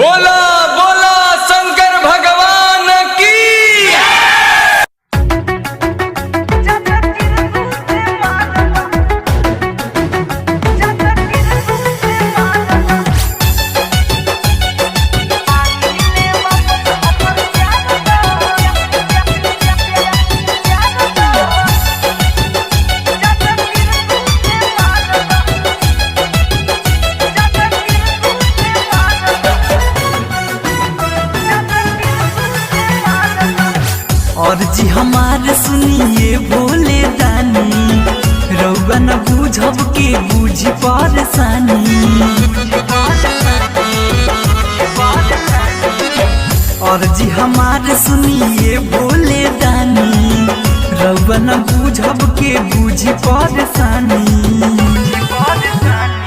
बोला बोला शंकर भगवान की। और जी हमार सुनिए भोले दानी, रउआ न बूझब के बूझी परेशानी। और जी हमार सुनिए भोले दानी, रउआ न बूझब के बूझी परेशानी।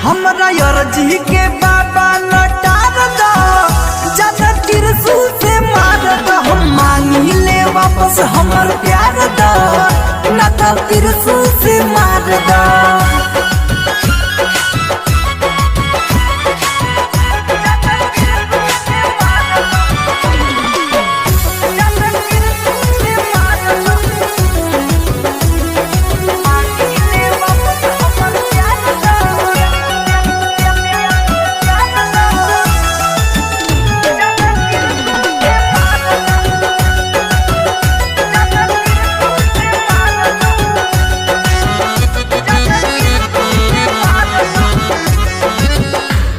हमरा अर्जी के बाबा लटार दो, ज्यादा त्रिशूल से मार दो। हम मांगी ले वापस हमर प्यार दो, न तो त्रिशूल से मार दो।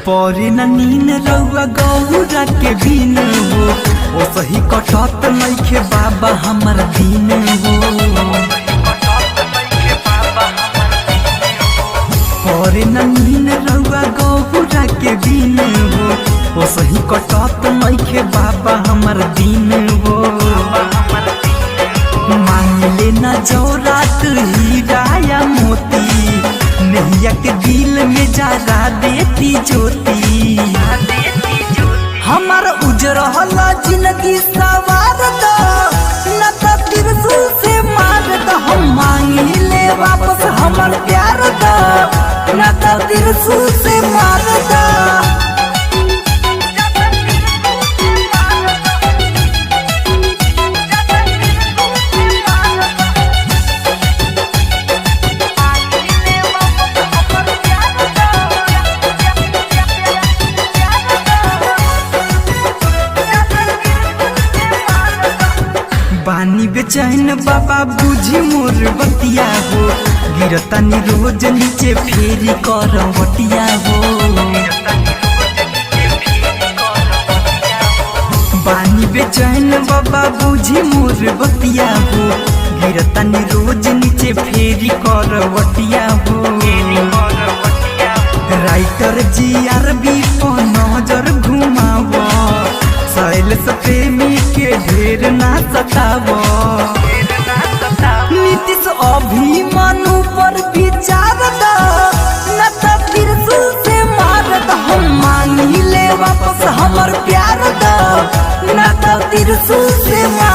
परे न नीन रउआ गौरा के बिन हो, ओ सही कटत नइखे बाबा हमर दिन हो। परे न नीन रउआ गौरा के बिन हो, ओ सही कटत नइखे बाबा हमर दिन हो। मांग लेना जो रात हीरा या मोती, नैया के दिल में जरा देती ज्योति। हमार उजरहल जिंदगी सवार दो, न तो त्रिशूल से मार दो। हम मांगी ले वापस हमर प्यार दो, न तो त्रिशूल से मार दो। बानी बेचैन बाबा बुझी मोर बतिया हो, गिरतानी रोज नीचे फेरी करवटिया हो। बानी बेचैन बाबा बुझी मोर बतिया हो, गिरतानी रोज नीचे फेरी करवटिया हो। राइटर जी आर बी पर नजर घुमाव, शैल प्रेमी के ढेर ना सताव। नीतीश अभिमनु पर विचार दो, न तो त्रिशूल से मार दो। हम मांगी ले वापस हमर प्यार दो, न तो त्रिशूल से मार।